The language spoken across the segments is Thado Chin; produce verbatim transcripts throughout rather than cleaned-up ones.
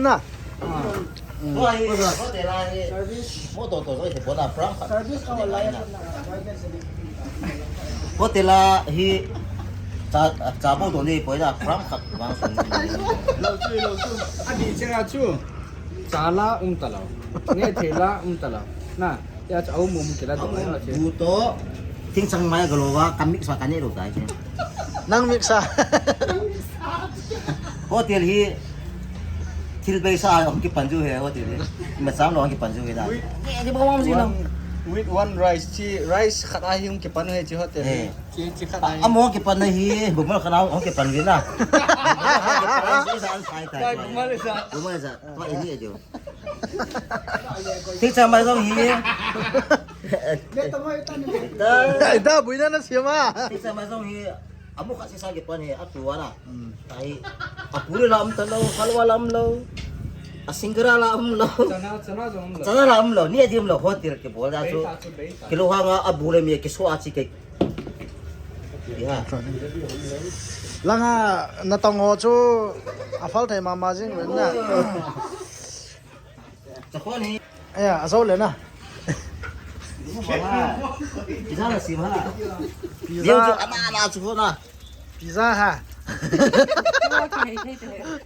Na. Hotel a hi. Mo to to so hi pona pram khat. Service ka online na. Hotel a hi cha cha bo to ni poi da pram khat vang sun. Lo chu, lo chu. A di che a chu. Cha la um ta lo. Ne the la um ta lo. Na. Ya cha um um kila do. Bu to. Thing chang mai ga lo wa ka mix wa ka ne lo dai che. Nang mix a. Hotel hi thil beisa a hung kipan ju he hotel hi. Machang lo hung kipan ju he da. With, ni ni bom bom si lo. One, with one rice chi, rice khat a hi hung kipan he chi hotel hi. Eh. Chi, chi khat a hi. Amo kipan na hi, bumal khat a hung kipan vi na. Bumal sa an sai tai. Bumal sa. Bumal sa. Tua ini ajo. Thil cha mai jong hi. Ai da, buina na siam a. Thil cha mai jong hi. Amu khat sisa kipan hi, atu ana. Hmm. Ai, apuri la um ta lo, halwa la um lo. A singara la um lo. Chana, chana jong um lo. Chana la um lo, ni adim lo, hotel kibol da chu. Beisa chu, beisa. Kilo hanga abu le mi kiso a chi ke. Iha. Langa na tong ho chu a phal thei mama jing ven na. Chakon hi. Aya, a zo le na. Pizza la sim ha. Pizza. Leo chu ana ana chu na. Pizza ha.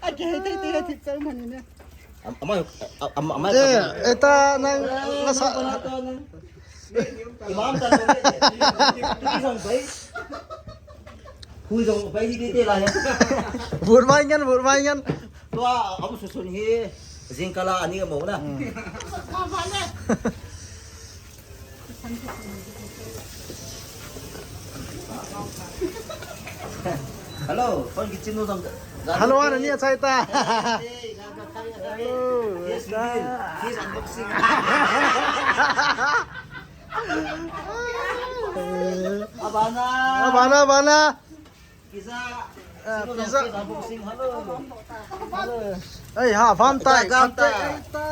A ke hei thei te, thik chang mani ne. Am-, amai, am-, amai. Eh, eta nang la sa. Imam ta. Tui jong bai. Hui jong bai hi te la ya. Vur mai ngan, vur mai ngan. Tua, am susun hi, jingkah la ani mo na. Hmm. Hello, phone kitchen no jong. Hello, ana ni achai ta. Hello, yes, yes, unboxing. Abana. Abana, abana. Pizza. Ah, pizza. Pizza boxing. Hello. Hello. Ei, ha, van tai, van tai. Ei, ta.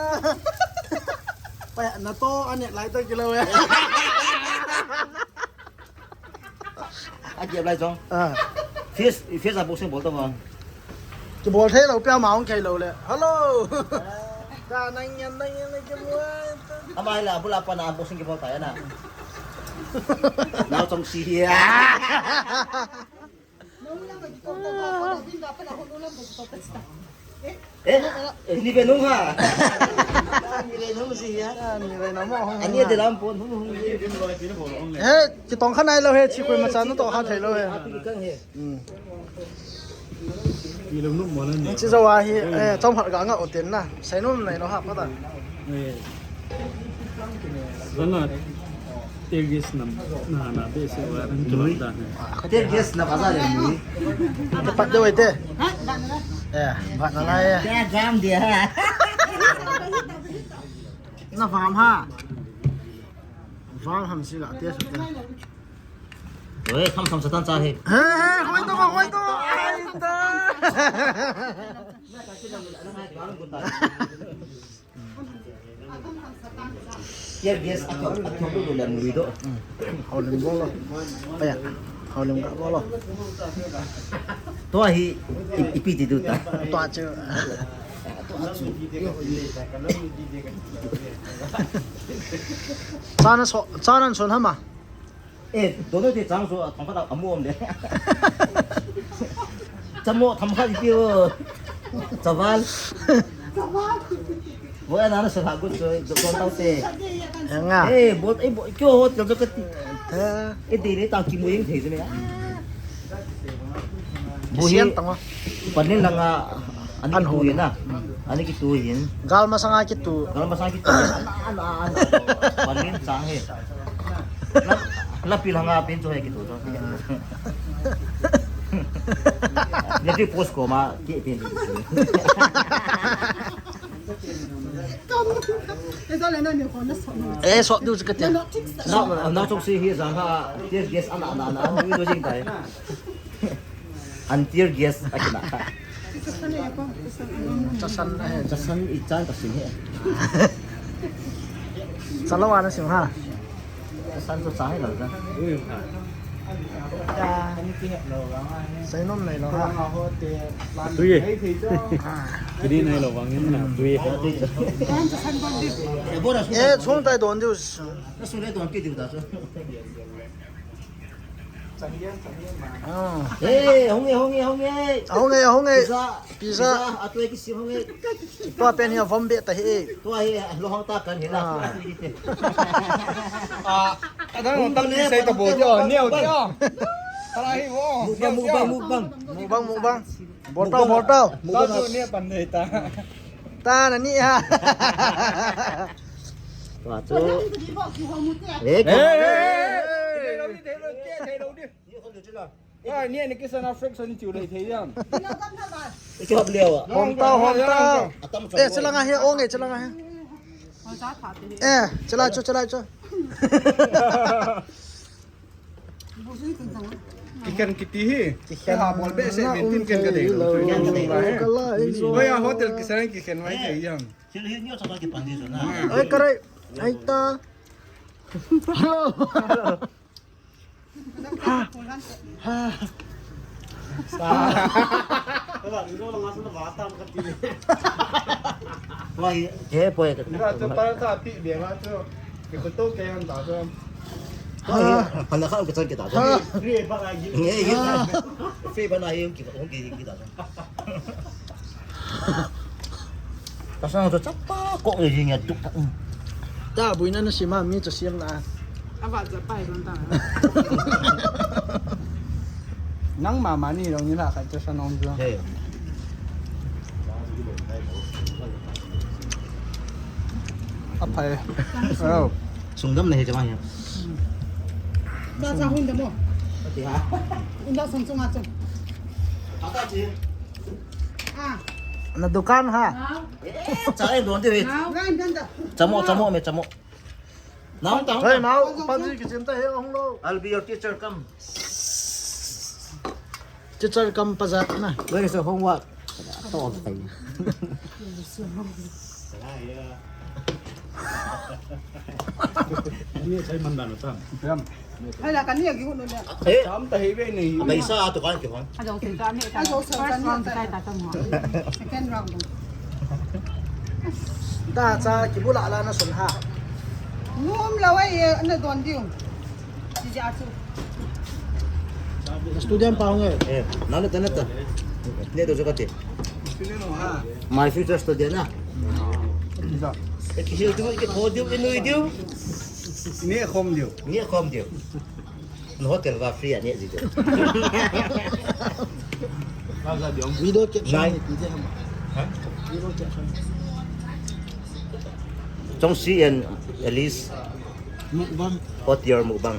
Pa, na to, ane, lai to kilo, eh. A jep lai jong. Ah. Face, face a boxing bol to ma. Kibol thei lou, pia ma hung thei lou le. Hello. Ta nang yan, nang yan, nang yan. Amai la, bula pa na boxing kibol ta ya na. Nao chong si hia. Eh, eh, ni ve nung ha. Ni ve nung si ya. Ah, ni ve nung mo. Ani de lam pon hung hung. He, kitong kha nai lou he, chi koi ma cha na to kha thei lou he. Api kang he. Hmm. Ni lo nung mo na ni. Chi zo a hi, eh, chom hat ga nga o ten na. Sai nom nai lo ha pa ta. Eh. Zana tear gas nam na na be se wa ran ki lo da ne. Tear gas na ba za le ni. Pat de wei te. Eh, bat na lai. Te jam dia. Na vam ha. Vam ham si la te su te. Oi, tham tham satan cha he. He, he, hoi to, hoi to. Ai ta. Tear gas a thok, a thok lu lan lui do. Haulim bolo. Aya. Haulim ka bolo. Tua hi i, ipi ti du ta. Tua chu. Tua chu. Chana so, chana son hama. Eh, dono te chang so, thong khat a mu om le. Chamo tham khat ipi o. Chaval. Bo ana na sa gut so, do kon tau te. Nga. Eh, bo, eh, bo, kyo ho, do ka ti. Eh, de le ta ki mu yeng thei se me. Bo hi. Sian tang wa. Panin langa, ani kitu yin na. Ani kitu yin. Gal masanga kitu. Gal masanga kitu. Ana, ana, ana. Panin chang he. La, la pi langa pin cho he kitu cho. Ya pi post ko ma, ki pin. Eh, so du ka te. Na, na chok si hi jang ha, tear gas ana, ana, ana, ana, du jing tai. An tear gas a kina. Chasan, eh, chasan i chan ka sim he. Chalo ana sim ha. Chasan to cha he lo da. Ui, ha. Seinom neilou ha. Tui. Kini neilou vangin na tui. Eh, chungtai don diu. Ah. Eh, hung e, hung e, hung e. Hung e, hung e. Pizza. Pizza, atui kisi hung e. Tua pen hi a vom be ta hi. Tua hi, lo hang ta kan hi la. Ah. Ah, adang hung tam ni sei ta bo jo, neo jo. Tara hi bo. Mukbang, mukbang, mukbang. Mukbang, mukbang. Bol tau, bol tau. Mukbang. Ta tu ni pan dei ta. Ta na ni ha. Tua tu. Eh, eh, eh, eh. Thei lou ni, thei lou ni, thei lou ni. Ah, ni, ni kisan a fraction ni tiu lei thei jam. Iti hop leo a. Hom tau, hom tau. Eh, chalanga he, ong e, chalanga he. Eh, chala chu, chala chu. Kikhen kiti hi. Kikhen ha bol be se, na min tin um ken ka dei lo. Thei lo. Oi, a hotel kisan kikhen mai thei jam. Oi, karai. Ai ta. Hello. Wai, ke poi ke. Ina chu para ta pi be ma chu. Ke ko to ke han ta chu. Wai, pala ka ke chan ke ta chu. Free ba ai. Nge, nge. Free ba na hi ki, ki, ki ta chu. Kasang chu chapa ko nge nge tu. Ta buina na sima mi chu siam na. Ava cha pai don ta. Nang mama ni long ni la ka cha sa nong ju. Hey. Apai. Oh. Sungdam na he jama he. Cha cha hun da mo. Ati ha. Unda sung sung a chung. Ata chi. Ah. Na dukan ha. Nau. Eh, cha e don de. Nau. Ran dan da. Chamo, chamo me chamo. Nau ta. Hey, nau, pa ji kitchen ta he hung lo. I'll be your teacher, come. Teacher come pa jat na. Where is your homework? To thei. Ni chai man dan ta. Hala kan ni agi hunu le. Eh, tam ta hei ve ni. Paisa tu kan ki hon. Ajo se ta ni ta. Ajo se ta ni ta. First round ta ta mo. Second round. Da cha ki bula la na sun ha. Ngum la wai na don diu. Ji ja chu. Student pa hung e. Eh, na na ta na ta. Ne do jo ka te. My future student na. Ki hil tu ki tho diu, inui diu. Ni khom diu. Ni khom diu. No hotel va free ani ji. Video caption ni ti je ham. Ha? Video caption. Chong Si and Alice. Mukbang. Hot your mukbang.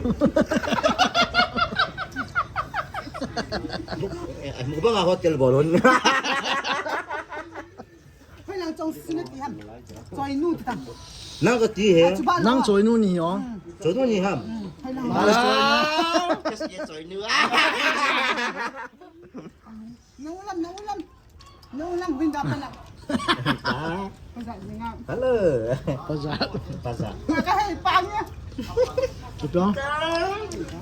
Eh, mukbang a hotel bolon. Hoi lang chong sina ti ham. Choi nu ti tam. Nang ka ti he. Nang choi nu ni ho. Choi nu ni ham. Hoi lang. Ah, kasi choi nu. Nang ulam, nang ulam. Nang ulam, winda pa lang. Ah. Paza ni nga. Hello. Paza. Paza. Ka hai pang ya. Ito?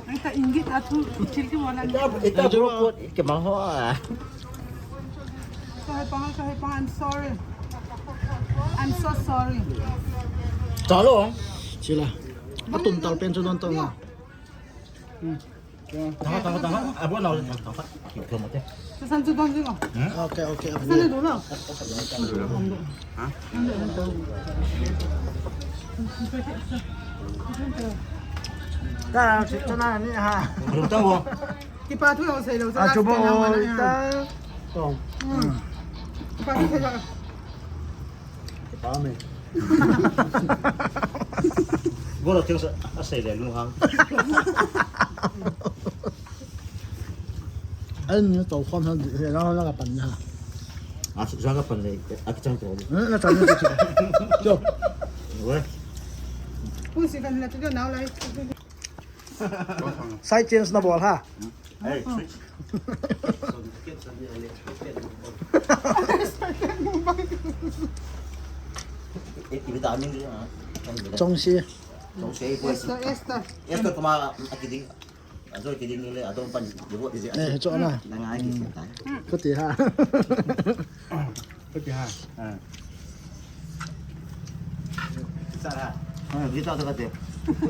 Ang ta inggit at hu-, chil ki mo lang. Ito, ito, bro, po, ikimang ho, ah. Kahai pang, kahai pang, I'm sorry. I'm so sorry. Chalo. Sila. Atum tal pen chu don tong. Hmm. Tama, tama, tama. Abo na, tama, tama. Ito mo te. Sasan chu don jing o. Hmm? Okay, okay, okay. Sasan chu don. Ha? Ka, si chana ni ha. Belum tahu. Kipa thu lo sei lo. Ah, chuba oi ta. Tong. Hmm. Kipa thu sei lo. Kipa me. Golo tiang sa, a sei le lu hang. An ni to khom han di, he na na ka pan na. A su sa ka pan le, a ki chang to. Na chang ni. Jo. Weh. Pu si kan la tu na lai. Side change na bol ha. Hey, switch. Eh, ibi ta amin dia, ah. Chong Si. Chong Si, boy. Esther, Esther. Esther kuma akiding. Ajo kiding le, adong pan, dibo, dibo. Eh, cho na. Nang ai ki sin tai. Kati ha. Kati ha. Ah. Sara. Ah, kita tu kati.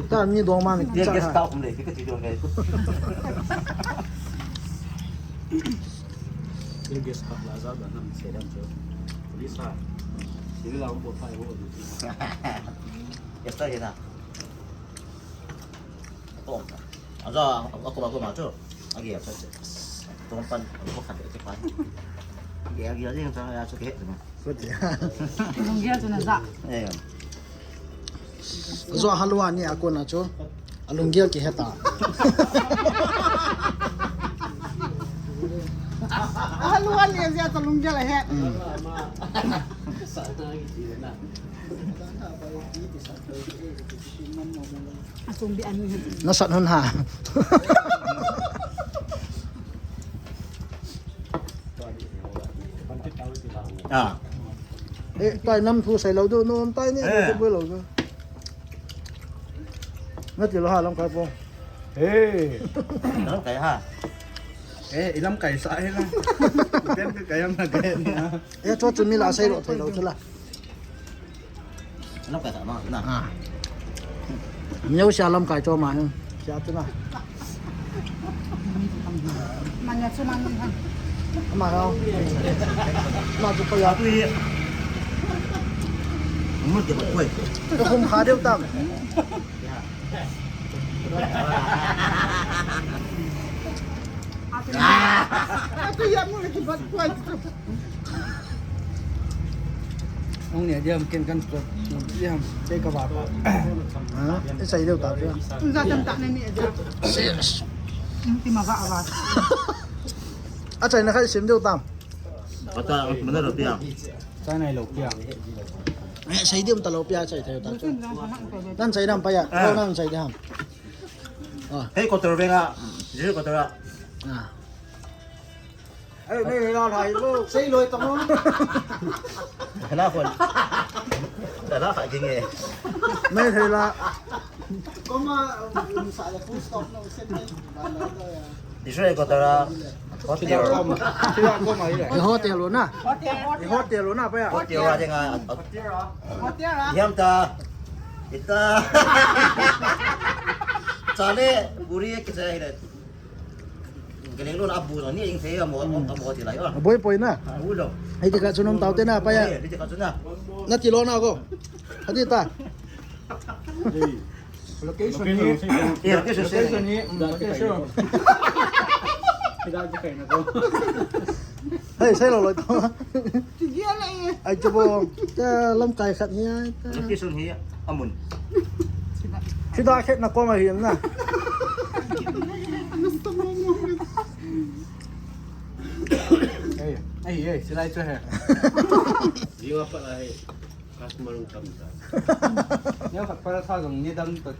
Ta ni dong man. Dia kita gas ha. Kau kumle, kita tidur kali. Dia gas kau lazar dan nam sedang tu. Bisa. Sila umbo pai ho. Gas tak kita. Tong. Ajo, ako, ako ma chu. Agi, ajo, ajo. Tong pan, ako khat, ako pan. Agi, agi, agi, ajo, ajo, ke. Lunggel chu na ja. Eh. Ajo, halwa ni ako na chu. Alunggel kiheta. Halwa ni aja ta lunggel he. Hmm. Asung bi ani. Nasat hon ha. Ah. Eh, tai nam thu sai lo du, nom tai ni, eh. Thu boi lo du. Nati lo ha lam kai po. Hey. Lam kai ha. Eh, ilam kai sa he la. Ken ke kai am na kai ni ha. Eh, cho chu mi la sai lo thei lo chu la. Lam kai sa ma na. Ah. Neo sia lam kai cho ma hin. Sia chu na. Man ya chu man han. Ma ha. Ma chu pa ya. Tu ye. Mu ke ba koi. Ka khum kha deu tam. Hung ne diam ken kan to. Diam, sei ka ba. Ha? Ei sei deu ta pia. Za tam ta ne ni ja. Serious. Ti ma va va. A chai na khai sim deu tam. Ata, mana lo pia. Chai nai lo pia. Eh, sei deu ta lo pia, chai thei ta. Nan sei dam pa ya. Ah. Lo nan sei dam. Ah. Hei, kotor venga. Jiri kotor a. Ah. Ei, nei, nei, la, la, lo. Sei loi tong. Hela khon. Hela kha ging e. Nei, hela. Koma, um, sa le full stop no, sen nei. Israel ko tara. Hotel. Koma, koma, ile. Hotel lo na. Hotel, hotel. Hotel lo na, pa ya. Hotel a dinga. Hotel a. Hotel a. Yam ta. Ita. Chale, puri ke chale. Keleng lo na abu ni ing thei amo, amo ti lai o. Boi poi na. Ulo. Hei ti ka chu nom tau te na pa ya. Hei ti ka chu na. Nati lo na ko. Hadi ta. Location ni. Eh, location se. Location ni. Location. Hei, sei lo lo to. Ai, cho bo. Ta lamkai khat hi ai. Location hi amun. Sida khet na koma hi na. Ei, ei, ei, silai cho he. Jiwa pa la he. Customer kam ta. Neo khat para tha jong ni dam to.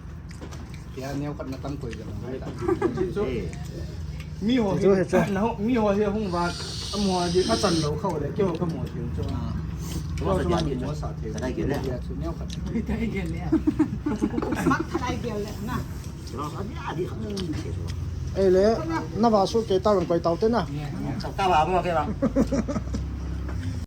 Kya neo khat na tam koi jong. Eh. Mi ho hi, na ho, mi ho hi hung va, am ho di ka chan lo kha le, kyo ka mo thim chu. Ah. Kyo chu ma mo sa the. Ka dai gel le. Ya chu neo khat. Ka dai gel le. Mak ka dai gel le na. Ei le, na va su ke ta rong koi tau te na. Sa ta va mo ke ba.